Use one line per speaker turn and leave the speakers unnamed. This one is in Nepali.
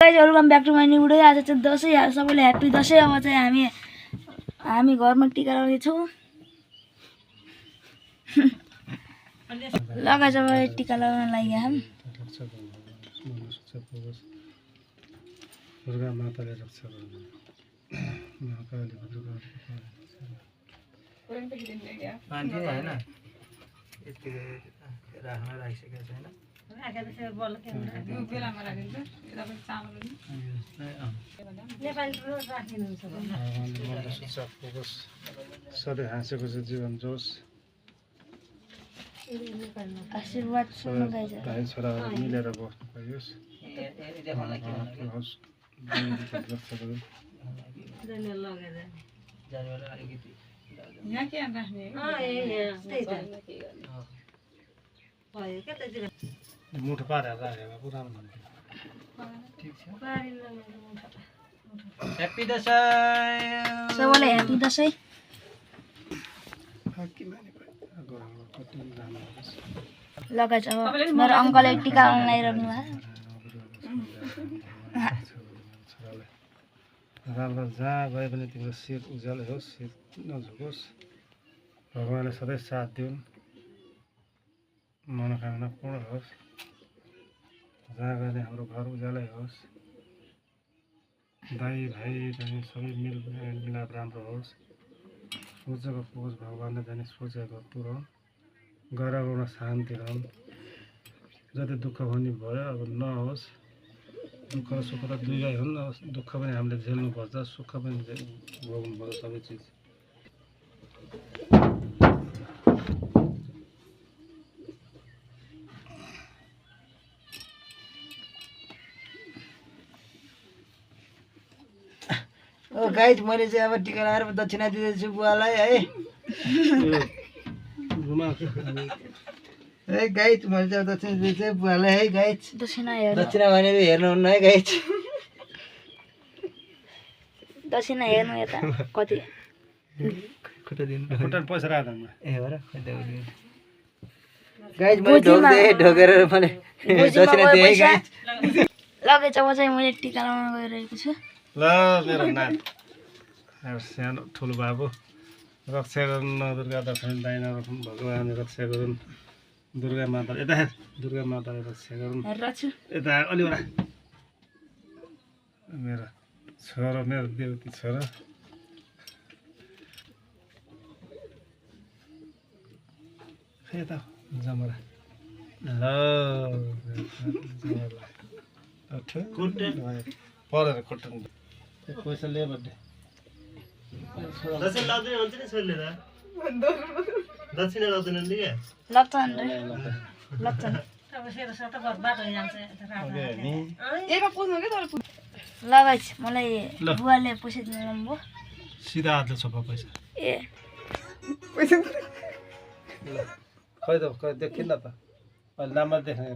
Guys welcome back to my new video. आज चाहिँ दसैँ, सबैले ह्याप्पी दसैँ। अब चाहिँ हामी घरमा टिका लगाउने छौँ। ल गाइस अब टिका लगाउन लागि हम
दुर्गा माताले रक्षा गर्नु। महाकाली दुर्गा मान्छे हैन यति राख्न राखिसकेको छैन। सधैँ हाँसेको चाहिँ जीवन जोस्।
आशीर्वाद सुन्नु गाइस।
भाइ छोराहरू मिलेर बस्नु पाइयोस्। मुठो पारेर राखेको पुरानो भन्थ्यो। ह्याप्पी दसैँ
सबैलाई ह्याप्पी दसैँ। ल गाइस अब मेरो अङ्कलले टिका लगाइरहनु भयो।
राम्रो जहाँ गए पनि तिम्रो शिर उज्यालो होस्, शिर नझुकोस्। भगवान्ले सधैँ साथ दिउन्, मनोकामना पूर्ण होस्। जहाँ गए हाम्रो घर उज्यालै होस्। दाइ भाइ बहिनी सबै मिलाप राम्रो होस्। सोचेको पुगोस्, भगवान्ले जाने सोचेको पुऱ्याउन्। गराउन शान्ति रहन्। जति दुःख हुने भयो अब नहोस्। दुःख र सुख त दुईवटै हुन्। अब दुःख पनि हामीले झेल्नुपर्छ, सुख पनि भोग्नुपर्छ सबै चिज।
गाइस मैले चाहिँ अब टिका लगाएर दक्षिणा दिँदैछु बुवालाई है। है गाइस मैले चाहिँ दक्षिणा दिँदैछु बुवालाई है गाइस। दक्षिणा भनेर हेर्नुहुन्न है गाइस।
दक्षिणा हेर्नु यता कति
पैसा राख
ए हो र गाइस मैले ढोकेर मैले दक्षिणा दिएँ है गाइस।
लगे अब चाहिँ मैले टिका लगाउन गइरहेको छु।
ल मेरो नाम सानो ठुलो बाबु रक्षा गर्नु। दुर्गा दक्षिण दाइना राख्नु। भगवान्ले रक्षा गरून्। दुर्गा माता यता हेर, दुर्गा माताले रक्षा गरून्। यता अलिवटा मेरो छोरा, मेरो देउकी छोरा। यता जमरा ल परेर खुट्टन पैसा लिएर बर्थडे
दक्षिण लाग्दैन हुन्छ नि छोरीले त दक्षिण लाग्दैन नि के
लग्छन् लग्छन् ल गाइस मलाई बुवाले पैसा दिनु भयो।
सिधा हातले छोपा पैसा।
ए
खै त खै देखिन त अहिले नम्बर देख्ने